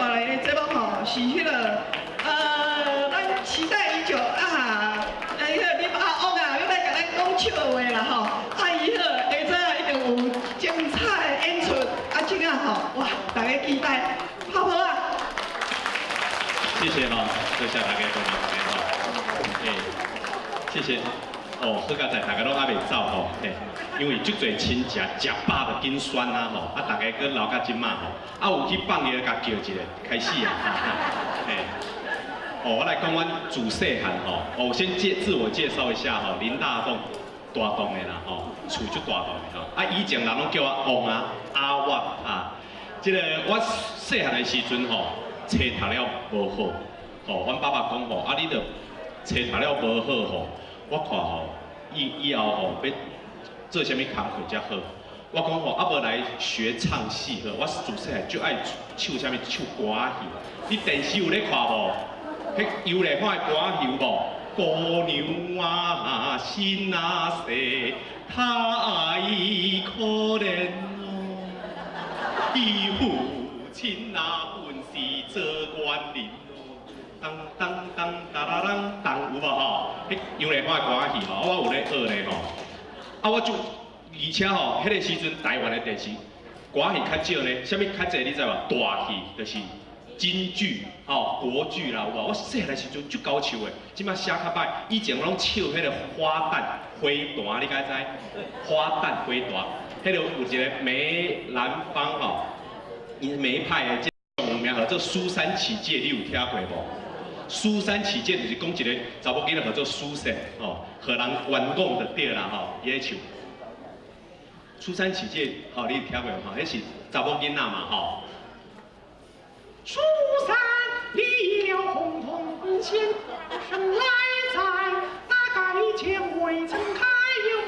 來的節目吼，是彼個咱期待已久啊，彼個林阿翁啊，欲來共咱講笑話啦吼，啊伊彼個下早一定有精彩的演出，啊這下吼，哇，大家期待，泡泡啊！謝謝哈，多謝大家幫忙哈，欸，謝謝。哦，好佳哉，大家攏猶未走吼，嘿，因為足濟親戚食飽就緊酸啊吼，啊，大家閣留到這馬吼，啊有去放藥共叫一下，開始啊，嘿，哦，我來講阮自細漢吼，哦，我先自我介紹一下吼，林大棟，大棟的啦吼，厝足大棟的吼，啊，以前人攏叫我翁啊、阿旺啊，這個我細漢的時陣吼，冊讀了無好，吼，阮爸爸講吼，啊，你著冊讀了無好吼，我看吼，以後吼，欲做啥物工課才好。我講吼，啊無來學唱戲好。我自細漢就愛唱啥物唱歌仔戲。你電視有咧看無？彼游麗花的歌仔戲有無？姑娘啊，心仔細，太可憐咯。伊父親啊，本是做官人咯。當當當當啦啷當，有無吼？彼楊麗花的歌仔戲吼，我有咧學咧吼。啊，我就而且吼，彼個時陣台灣的電視歌仔戲較少呢，啥物較濟你知無？大戲就是京劇、吼國劇啦，有無？我細漢的時陣足𠢕唱的，這擺寫較歹。以前攏唱彼個花旦、花旦，你敢知？花旦、花旦，彼個有一個梅蘭芳吼，伊梅派的這有名號做《蘇三起解》，你有聽過無？蘇三起解就是講一個查某囡仔號做蘇轍，吼，予人冤枉就對啦，吼，伊咧唱。蘇三起解，吼，你有聽過無？吼，彼是查某囡仔嘛，吼。蘇三離了洪洞縣，生來在那蓋前未曾開，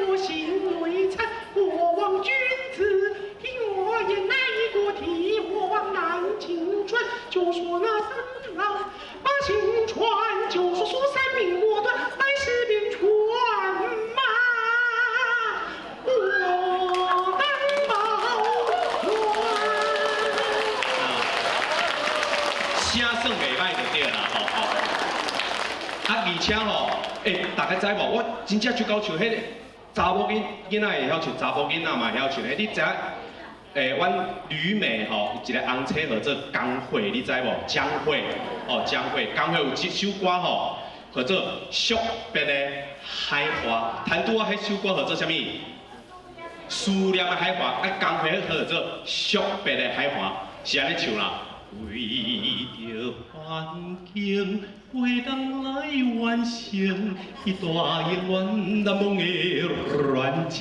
我心未曾過往君子聽我言，來過替我往南京傳，就說那三郎把信傳，就說蘇三命莫斷，來世便傳馬我當報官。聲算袂歹就對啦，吼吼。啊，而且吼，欸，大家知無？我真正足𠢕唱，彼個查某囡仔會曉唱，查某囡仔嘛會曉唱。欸，你知影？欸，阮旅美吼，有一個翁妻號做江蕙，你知無？江蕙，哦，江蕙，江蕙有一首歌吼，號做《惜別的海花》。談拄仔彼首歌號做啥物？思念的海花。啊，江蕙彼號做《惜別的海花》，是按呢唱啦。為著環境，袂當來完成彼段永遠難忘的戀情，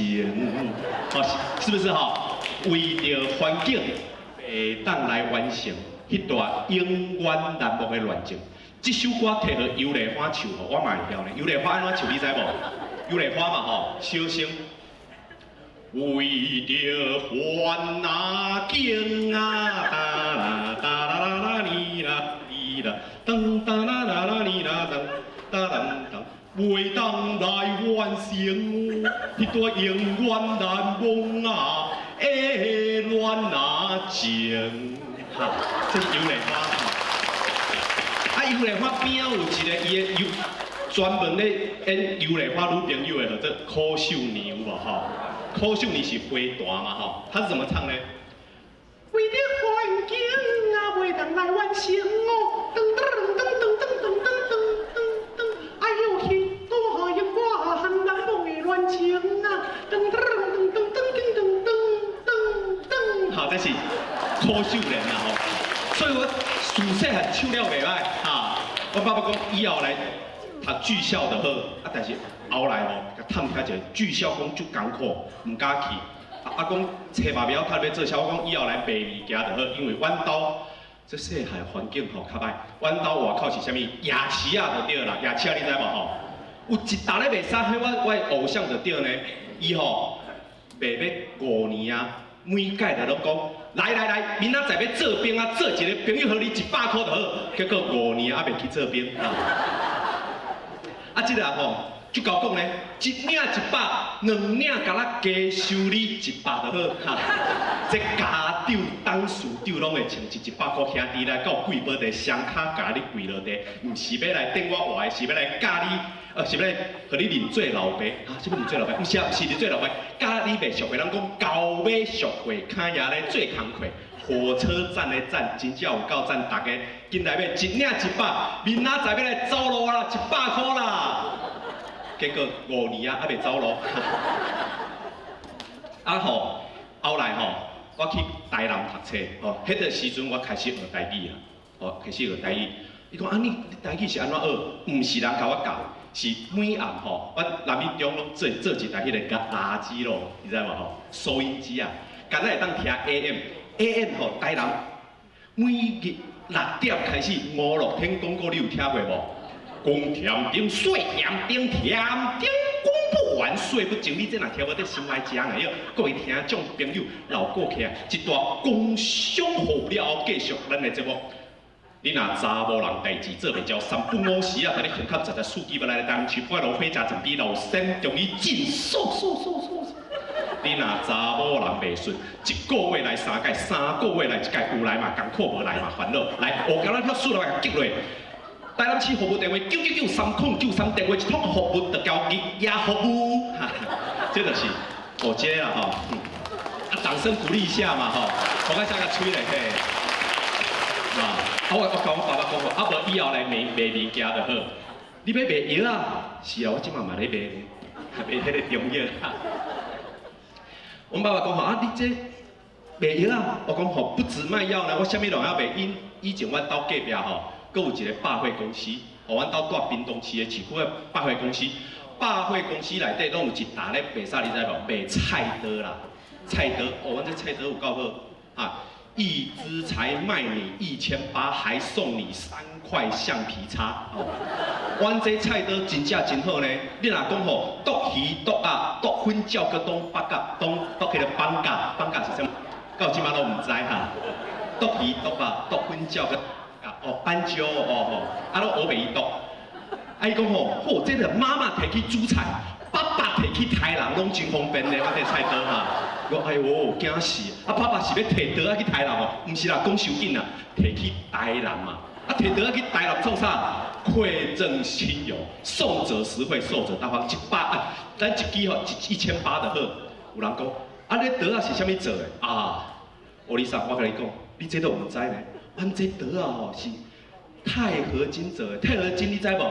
哦，是不是吼？為著環境，袂當來完成彼段永遠難忘的戀情。這首歌提予游麗花唱吼，我嘛會曉呢。游麗花按怎唱你知無？游麗花嘛吼，小聲。為著環境啊，噠啦噠啦啦啦哩啦哩啦，噔噔啦啦啦哩啦噔，噔噔噔，袂當來完成彼段永遠難忘啊的戀情。哈，這是游麗花。啊，游麗花邊仔有一個伊的有專門咧演游麗花女朋友的，號做柯秀年有無吼？柯秀年是花旦嘛吼，他是怎麼唱呢？為著環境啊，袂當來完成哦，噔噔噔噔噔噔噔噔噔噔，哎呦，彼段永遠難忘的戀情啊，噔噔噔噔噔噔噔噔噔。好，這是柯秀蓮啦吼，所以我自細漢唱了袂歹哈，我爸爸講以後來讀劇校就好，啊，但是後來吼，共探聽者，劇校講足艱苦，毋敢去。啊，講冊嘛袂曉讀，欲做啥？我講以後來賣物件就好，因為阮兜這細漢環境吼較歹，阮兜外口是啥物夜市仔就對啦，夜市仔你知無吼？有一搭咧賣衫，彼我的偶像就對呢，伊吼賣欲5年啊，每屆就攏講來來來，明仔載欲做兵啊，做一个朋友予你100箍就好，結果5年猶未去做兵啊。啊，這個吼，就𠢕講咧，一領一百，兩領共咱加收你一百就好。哈，這家長、董事長攏會穿一百箍兄弟來到貴寶地雙跤共你跪落地，毋是欲來頂我話，是欲來教你，是欲來予你認做老爸。哈，啥物認做老爸？毋是啊，毋是認做老爸，教你賣俗話，人講狗尾俗話，卡爺咧做工課。火車站的站，真正有夠讚，大家緊來買一領一百，明仔載欲來走路啦，100箍啦。結果5年啊，猶未走路。啊吼，後來吼，我去台南讀冊，吼，彼個時陣我開始學台語啦，吼，開始學台語。伊講啊，你台語是按怎學？毋是人共我教，是每暗吼，阮南一中攏做做一台彼个垃圾咯，你知無吼？收音機啊，敢若會當聽 AM，AM 吼，台南每日6點開始五樂天廣播，你有聽過無？講甜丁、說甜丁、甜丁講不完，說不盡。你這若聽無佇心內食的，各位聽眾朋友、老顧客，一段工商服務了後，繼續咱的節目。你若查某人代誌做袂焦，三不五時啊，共你胸口十十四支欲來當去，半路火車站比老先中醫真瘦瘦瘦瘦。你若查某人袂順，一個月來三擺，3個月來一擺，有來嘛艱苦，無來嘛煩惱。來，學共咱遐數來共激落。台南市服務電話9993093，電話一通服務就交日夜服務，哈，這就是哦，這啦吼，啊，掌聲鼓勵一下嘛吼，我看下個吹咧嘿，啊，我共我爸爸講吼，啊無以後來賣賣物件就好，你欲賣藥啊？是啊，我這馬嘛咧賣，賣彼個中藥。阮爸爸講吼，啊，你這賣藥啊？我講吼，不止賣藥呢，我啥物攏會曉賣。因以前阮兜隔壁吼，閣有一個百貨公司，吼，阮兜住屏東市的市區的百貨公司，百貨公司內底攏有一沓咧賣啥，你知無？賣菜刀啦，菜刀，哦，阮這菜刀有夠好，啊，一支才賣你1800，還送你3塊橡皮擦，哦，阮這菜刀真正真好呢。你若講吼，剁魚、剁鴨、剁粉鳥，閣剁八角，剁剁彼個放假，放假是啥物？到這馬攏毋知哈。剁魚、剁鴨、剁粉鳥，閣哦，斑椒哦吼，啊攏烏白伊剁。啊伊講吼，好，這個媽媽提去煮菜，爸爸提去刣人，攏真方便的，我這菜刀哈。我哎喲，驚死！啊，爸爸是欲提刀仔去刣人哦？毋是啦，講傷緊啦，提去台南嘛。啊，提刀仔去台南創啥？饋贈親友，送者實惠，受者大方。一百啊，咱一支吼一1800就好。有人講，啊，你刀仔是啥物做的？啊，歐尼桑，我共你講，你這都毋知呢。阮這刀仔吼是鈦合金做的，鈦合金你知無？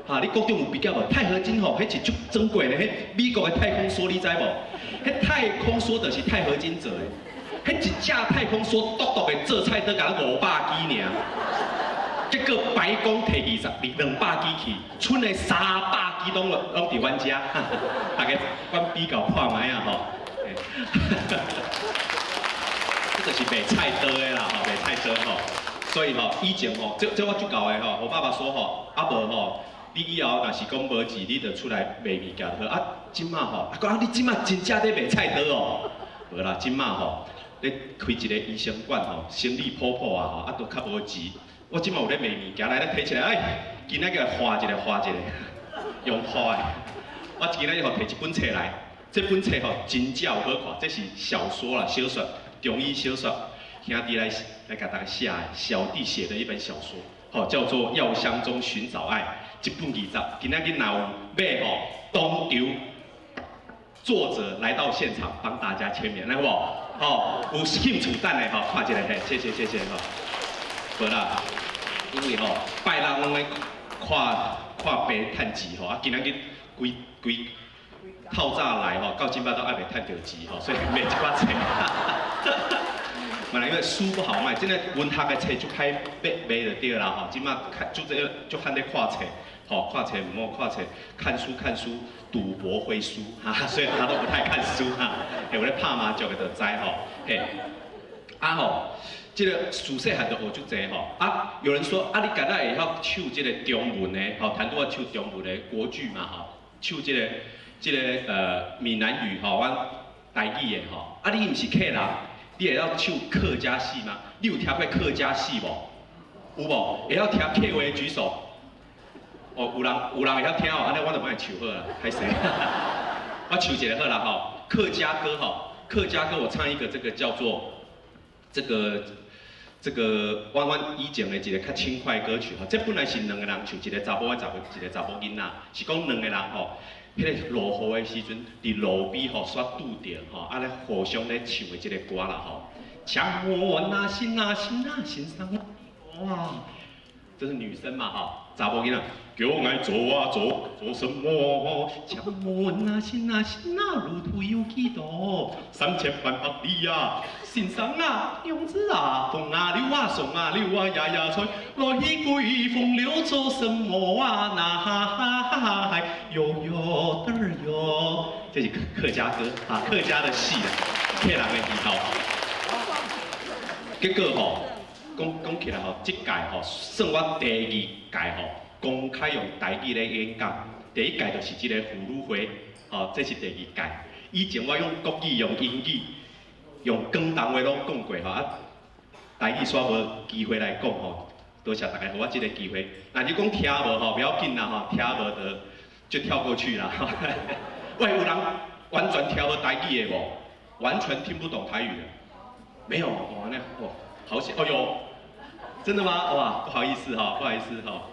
哈，你國中有比較無？鈦合金吼，彼是足珍貴的，彼美國的太空梭你知無？彼太空梭就是鈦合金做的，彼一隻太空梭獨獨的做菜刀，共500支爾。結果白宮提200支去，賰的300支攏攏佇阮遮，大家阮比較看覓啊吼。這就是賣菜刀的啦，吼，賣菜刀吼。所以吼，以前吼，這我足𠢕的吼，我爸爸說吼，啊無吼，你以後若是講無錢，你就出來賣物件就好。啊，這馬吼，啊講啊，你這馬真正咧賣菜刀哦？無啦，這馬吼，咧開一個醫生館吼，生意普普啊吼，啊都較無錢。我這馬有咧賣物件，來，來提起來，哎，今仔叫來畫一个，畫一个，用畫的。我今仔日吼提一本冊來，這本冊吼真正有好看，這是小說啦，小說，中醫小說，兄弟來來共大家寫的，小弟寫的一本小說，吼叫做《藥香中尋找愛》，一本20，今仔日若有買吼，當場作者來到現場幫大家簽名，來好無？吼，有興趣等下吼，看一下嘿，謝謝謝謝吼。無啦，因為吼拜六攏咧看看病趁錢吼，啊今仔日規規透早來吼，到這擺都猶未趁著錢吼，所以賣這寡冊。本來因為書不好賣，真的文學的冊足歹賣賣就對啦吼。這擺看就這足罕咧看冊，吼看冊毋好看冊，看書看書，賭博會輸，哈，所以他都不太看書哈。有咧拍麻將的就知吼，嘿，啊吼，這個自細漢就學足濟吼。啊，有人說啊，你敢若會曉唱這個中文的，吼，談拄仔唱中文的國劇嘛吼，唱這個閩南語吼，阮台語的吼。啊，你毋是客人，你會曉唱客家戲嗎？你有聽過客家戲無？有無？會曉聽客話舉手。哦，有人會曉聽哦，按呢我就莫唱好啦，歹勢。我唱一个好啦吼，客家歌吼，客家歌我唱一個這個叫做這個阮以前的一個較輕快歌曲吼，這本來是兩個人唱，一個查某仔，一個查某囡仔，是講兩個人吼，彼個落雨的時陣，佇路邊吼煞拄著吼，啊咧互相咧唱的這个歌啦吼。搶我那心那心那心上哇，這是女生嘛吼，查某囡仔，叫愛做啊做做什麼？搶我那心那心那路途有幾多？3800里呀，心上啊，娘子啊，風啊溜啊，送啊溜啊，呀呀吹，來歸風流做什麼啊？那哈哈哈哈，喲喲嘚喲，這是客家歌啊，客家的戲啊，客人的戲吼。結果吼，講講起來吼，這屆吼算我第二屆吼公開用台語咧演講。第一屆就是這個婦女會，吼，這是第二屆。以前我用國語、用英語、用廣東話攏講過吼，啊，台語煞無機會來講吼，多謝大家予我這個機會。若你講聽無吼，不要緊啦吼，聽無就跳過去啦。喂，有人完全聽無台語的無？完全聽不懂台語的？沒有，哇，那哇，好險，哦喲，真的嗎？哇，不好意思哈，不好意思哈。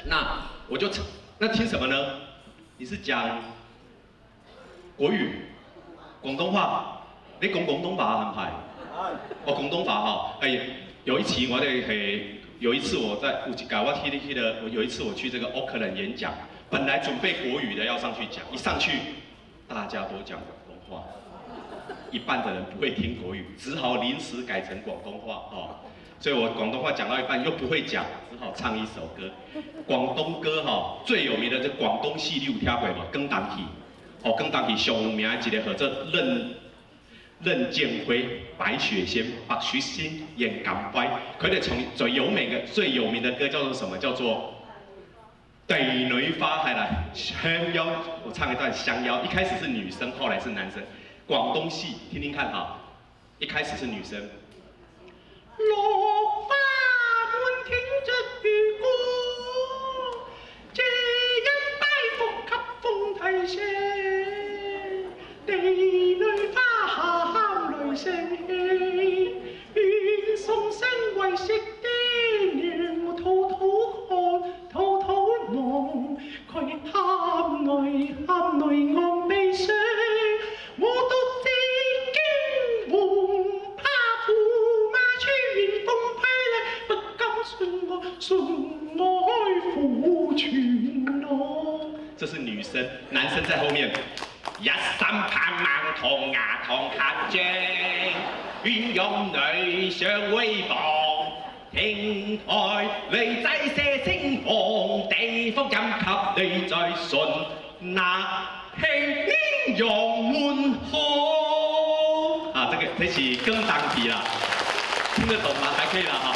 那我就那聽什麼呢？你是講國語、廣東話？你講廣東話係唔係？哦，廣東話哈，哎，有一期我哋係有一次我在有一屆我去去的，我有一次我去這個奧克蘭演講，本來準備國語的要上去講，一上去大家都講廣東話。一半的人不會聽國語，只好臨時改成廣東話哦。所以我廣東話講到一半又不會講，只好唱一首歌。廣東歌哈，最有名的這廣東戲你有聽過無？廣東戲，哦，廣東戲上有名的一個號做任劍輝、白雪仙、白雪仙演港乖，佢哋從最有名的歌叫做什麼？叫做《帝女花》係啦，香腰，我唱一段香腰，一開始是女生，後來是男生。廣東戲，聽聽看哈，一開始是女生。落花滿庭着如歌，借一拜福給風提聲。帝女花下喊淚聲輕，願送聲為惜爹娘，我偷偷看，偷偷望，佢含淚含淚昂悲傷。我獨自驚惶，怕駙馬穿風披來，不敢信我信愛父全郎。這是女生，男生在後面。一心盼望同牙同合將，鸳鸯女相威望。亭台女仔射星鳳，地福音給你再信那慶鸳鸯門好。啊，這個這是廣東戲啦，聽得懂嗎？還可以啦哈。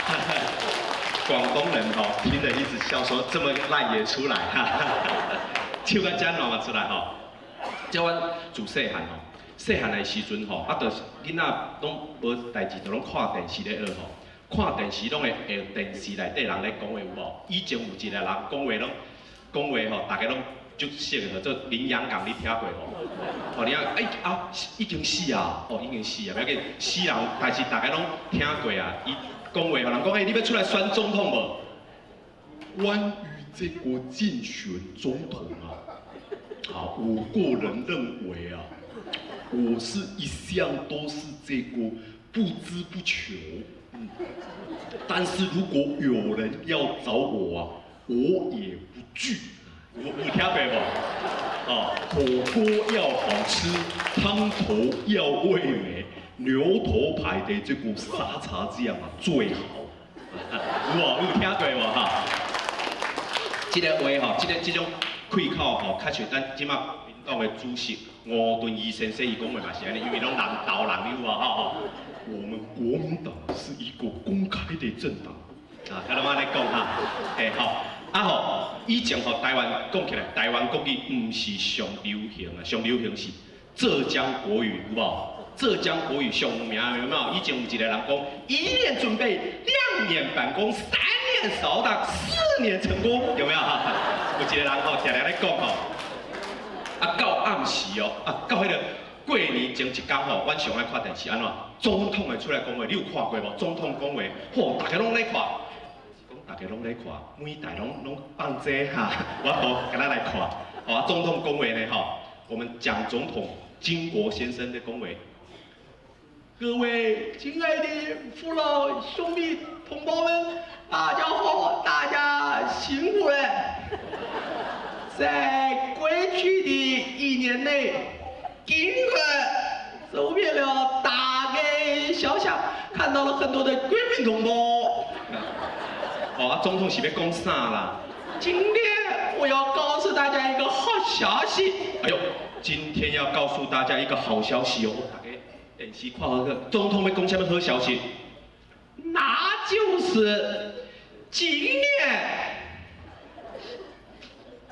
廣東人吼聽得一直笑，說這麼爛也出來，哈哈，唱個這爛嘛出來吼。這阮自細漢吼，細漢的時陣吼，啊，就是囡仔攏無代誌，就攏看電視咧學吼。看電視攏會學電視內底人咧講話有無？以前有一個人講話攏講話吼，大家攏足熟的，叫做林洋港，你聽過無？哦，你啊，哎啊，已經死啊！哦，已經死啊，無要緊，死人，但是大家攏聽過啊。伊講話，予人講，欸，你欲出來選總統無？關於這個競選總統啊，啊，我個人認為啊，我是一向都是這個不知不求，嗯，但是如果有人要找我啊，我也不拒。有聽過無？哦，火鍋要好吃，湯頭要味美，牛頭牌的這個沙茶醬啊最好。有無？有聽過無？哈，這個話吼，這個這種開口吼，較像咱這馬國民黨的主席吳敦義先生，伊講話嘛是按呢，因為攏南投人，你有無？吼吼。我們國民黨是一個公開的政黨。啊，聽攏按呢講哈，欸吼，啊吼，以前吼台灣講起來，台灣國語毋是上流行啊，上流行是浙江國語，有無？浙江國語上有名，有沒有？以前有一個人講，一年準備，兩年辦公，三年掃蕩，四年成功，有沒有？有一个人吼，定定咧講吼，啊到暗時哦，啊到彼個過年前一工吼，阮上愛看電視按怎？總統會出來講話，你有看過無？總統講話，吼，大家攏咧看，講大家攏咧看，每台攏放這哈，我無敢若來看。哦，總統講話呢吼，我們蔣總統經國先生的講話。各位親愛的父老兄弟同胞們，大家好，大家辛苦了。在過去的一年內，經國走遍了大街小巷，看到了很多的國民同胞。哦，啊，總統是欲講啥啦？今天我要告訴大家一個好消息。哎呦，今天要告訴大家一個好消息哦！大家電視看好個，總統欲講啥物好消息？那就是今年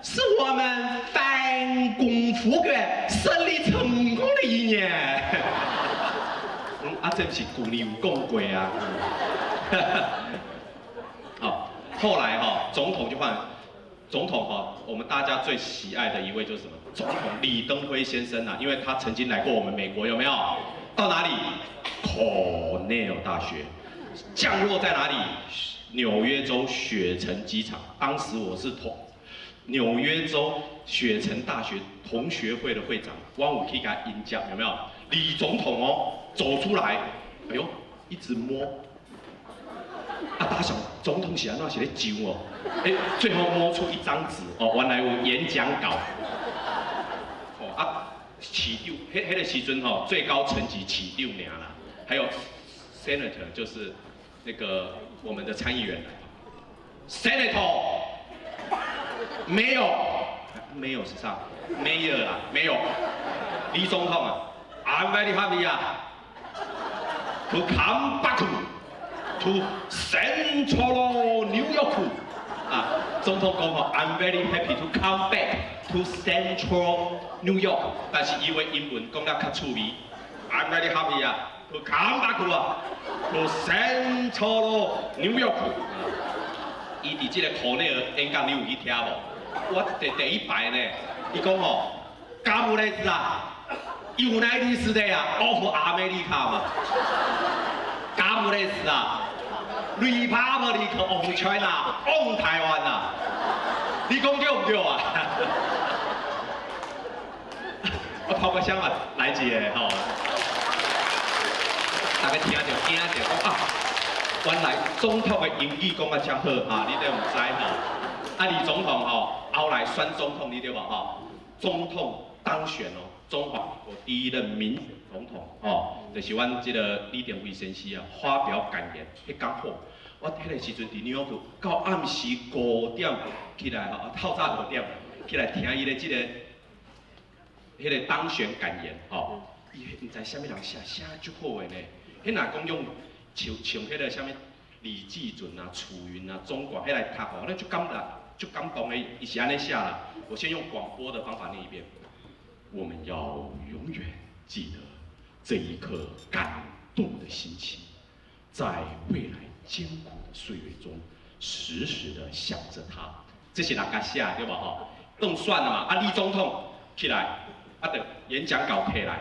是我們反共復國勝利成功的一年。嗯，啊，這毋是舊年有講過啊。好，後來哈，總統就換總統哈，我們大家最喜愛的一位就是什麼？總統李登輝先生啊，因為他曾經來過我們美國，有沒有？到哪裡？康奈爾大學。降落在哪裡？紐約州雪城機場。當時我是同紐約州雪城大學同學會的會長，我有去共迎接，有沒有？李總統哦，走出來，哎呦，一直摸。啊，大家想，總統是按怎是咧上哦？哎，最後摸出一張紙，哦，原來有演講稿。哦啊，市長，彼個時陣吼，最高層級市長爾啦，還有 senator 就是那個我們的參議員，senator 沒有，沒有是啥？mayor 啦，沒有。李總統啊，I'm very happy 啊，to come back to Central New York 啊，總統講吼，I'm very happy to come back to Central New York，但是伊的英文講得較趣味，I'm very happy 啊，to come back 啊，to Central New York。伊佇這個康奈爾演講，你有去聽無？我第一排呢，伊講吼，God bless 啊，United States 啊，of America 嘛，God bless 啊，Republic of China on 台灣啊，你講對毋對啊？我拋個箱嘛，來一個吼，大家聽著驚著講啊，原來總統的英語講啊遮好哈，你都毋知吼。啊，李總統吼，後來選總統，你對無吼？總統當選哦，中華民國第一任民選總統吼，就是阮這個李登輝先生啊，發表感言，彼工好，我彼個時陣佇紐約到暗時5點起來吼，透早5點起來聽伊的這個，彼個當選感言吼，伊毋知啥物人寫，寫足好的呢。彼若講用像像彼個啥物李濟準啊、楚雲啊、中廣彼來讀吼，那足感動，足感動的，伊是按呢寫啦。我先用廣播的方法念一遍。我們要永遠記得這一刻感動的心情，在未來艱苦的歲月中，時時的想着他。這是人家寫的對無吼？當選了嘛？啊，李總統起來，啊，就演講稿提來。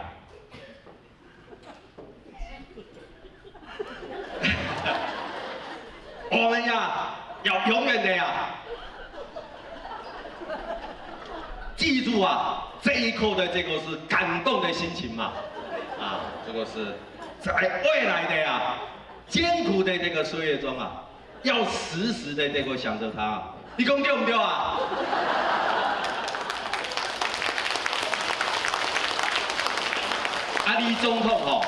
我們呀，要永遠的呀，記住啊，這一刻的這個是感動的心情嘛，啊，這個是在未來的呀，艱苦的這個歲月中啊，要時時的這個想着他。你講對毋對啊？啊，李總統吼，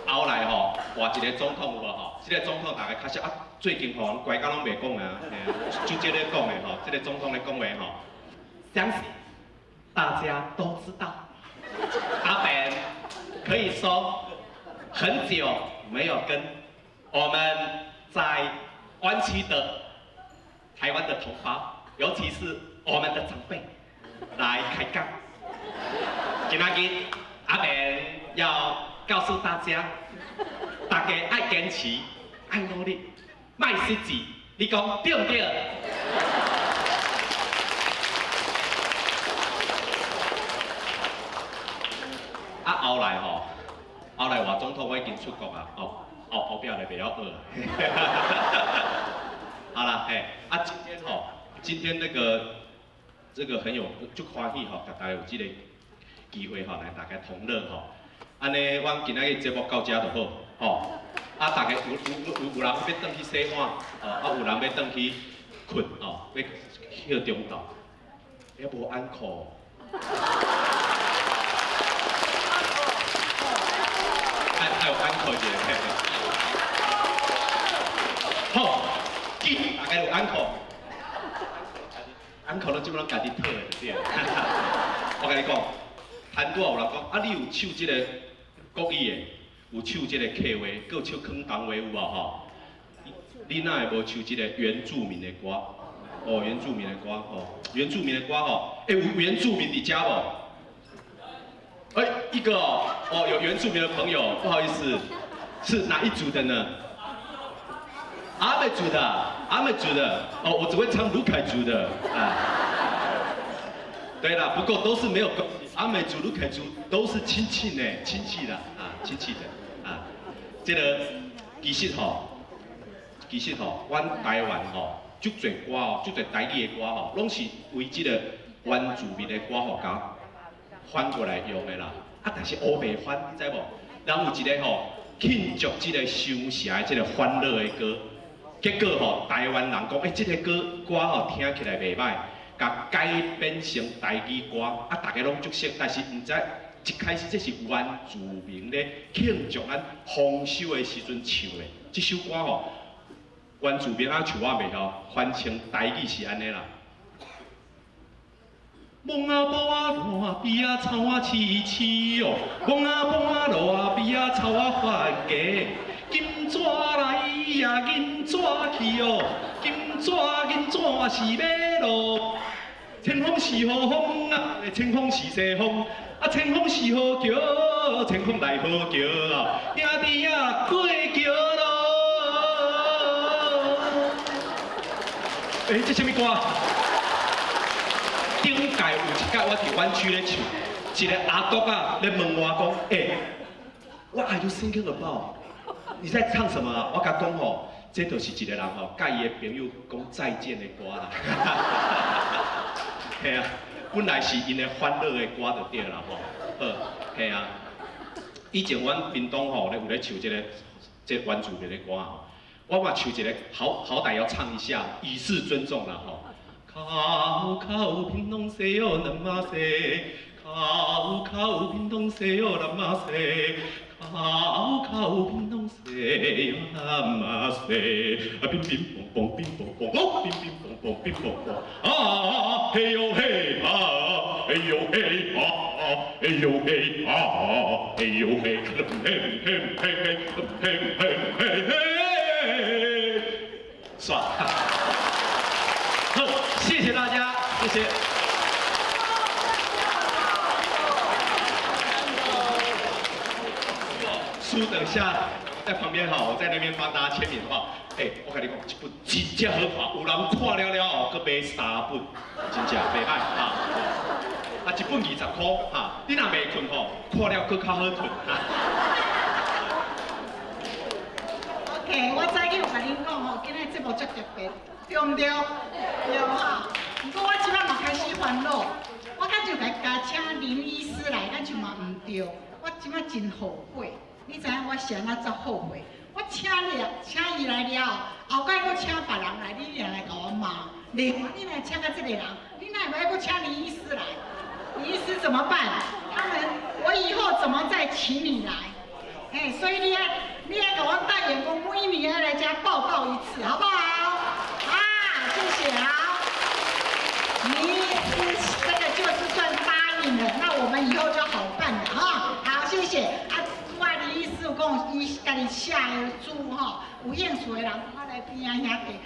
後來吼換一個總統有無吼？這個總統大家較熟啊，最近吼乖甲攏袂講啊，就這個講的吼，這個總統咧講話吼，相信大家都知道，阿扁可以說很久沒有跟我們在灣區的台灣的同胞，尤其是我們的長輩來開講。今仔日阿扁要告訴大家，大家愛堅持，愛努力，莫失志。你講對毋對？後來吼，後來賴總統我已經出國啊，哦，後後壁就袂曉學。好啦，嘿，啊，今天吼，今天那個這個很有足歡喜吼，共大家有這個機會吼，來大家同樂吼。按呢，阮今仔日節目到這就好，吼。啊，大家有有有有人欲轉去洗碗，哦，啊，有人欲轉去睏，哦，欲歇中晝，猶無安可。愛有安可一下，好，記，大家有安可，安可攏這擺攏家己討的就對。我共你講，拄仔有人講，啊，你有唱這個國語的，有唱這個客話，閣有唱廣東話有無吼？你哪會無唱這個原住民的歌？哦，原住民的歌，哦，原住民的歌吼，欸，有原住民佇遮無？欸，一個哦，哦，有原住民的朋友，不好意思，是哪一族的呢？阿美族的，阿美族的，哦，我只會唱魯凱族的，啊，對啦，不過都是沒有關係，阿美族、魯凱族都是親戚呢，親戚啦，啊，親戚的，啊，這個其實吼，其實吼，阮台灣吼，足濟歌哦，足濟台語的歌吼，攏是為這個原住民的歌吼，共翻過來用的啦。啊，但是烏白翻，你知無？人有一個吼慶祝這個收成的這個歡樂的歌，結果吼台灣人講，欸，這個歌歌吼聽起來袂䆀，共改編成台語歌，啊，大家攏足熟，但是毋知一開始這是原住民咧慶祝咱豐收的時陣唱的這首歌吼。原住民啊唱我袂曉，翻成台語是按呢啦。摸啊摸啊路邊仔草仔刺刺哦，摸啊摸啊路邊仔草仔發芽，金紙來呀銀紙去哦，金紙銀紙是欲落，前方是何方啊？前方是西方，啊前方是何橋？前方來何橋啊？兄弟啊過橋囉。欸，這啥物歌？頂屆有一屆我佇灣區咧唱，一個阿伯仔咧問我講：欸，What are you thinking about？你在唱什麼啊？我共講吼，這就是一個人吼，佮伊的朋友講再見的歌啦。嘿啊，本來是𪜶的歡樂的歌就對啦吼。好，嘿啊。以前阮屏東吼咧有咧唱這個這原住民的歌吼。我嘛唱一個，好好歹要唱一下，以示尊重啦吼。靠靠屏東西喲南馬西，靠靠屏東西喲南馬西，靠靠屏東西喲南馬西。啊，乒乒乓乓，乒乓乓，哦，乒乒乓乓，乒乓乓，啊嘿喲嘿啊，嘿喲嘿啊，嘿喲嘿啊，嘿喲嘿，嘿嘿嘿嘿嘿嘿嘿。算了，好，謝謝大家，謝謝。書等下在旁邊哈，我在那邊幫大家簽名的話，欸，我跟你講，這本真正好看，有人看了了後，閣買三本，真正袂䆀哈。啊，一本20箍哈，你若袂睏吼，看了閣較好睏。 OK，我早起有共恁講吼，今日節目足特別，對毋對？對哈。毋過我這擺嘛開始煩惱，我敢就共加請林醫師來，敢就嘛毋對。我這擺真後悔，你知影我是按怎才後悔？我請你，請伊來了後，後擺閣請別人來，你掠來共我罵。另外，你來請到這個人，你哪會閣請林醫師來？林醫師怎麼辦？他們，我以後怎麼再請你來？欸，所以你愛。你愛共阮代言，講每年愛來遮報到一次，好不好？啊，謝謝啊！你這個就是算答應了，那我們以後就好辦了哈。好，謝謝。啊，我的意思講，伊家己寫的書吼，有興趣的人，我來邊仔遐提。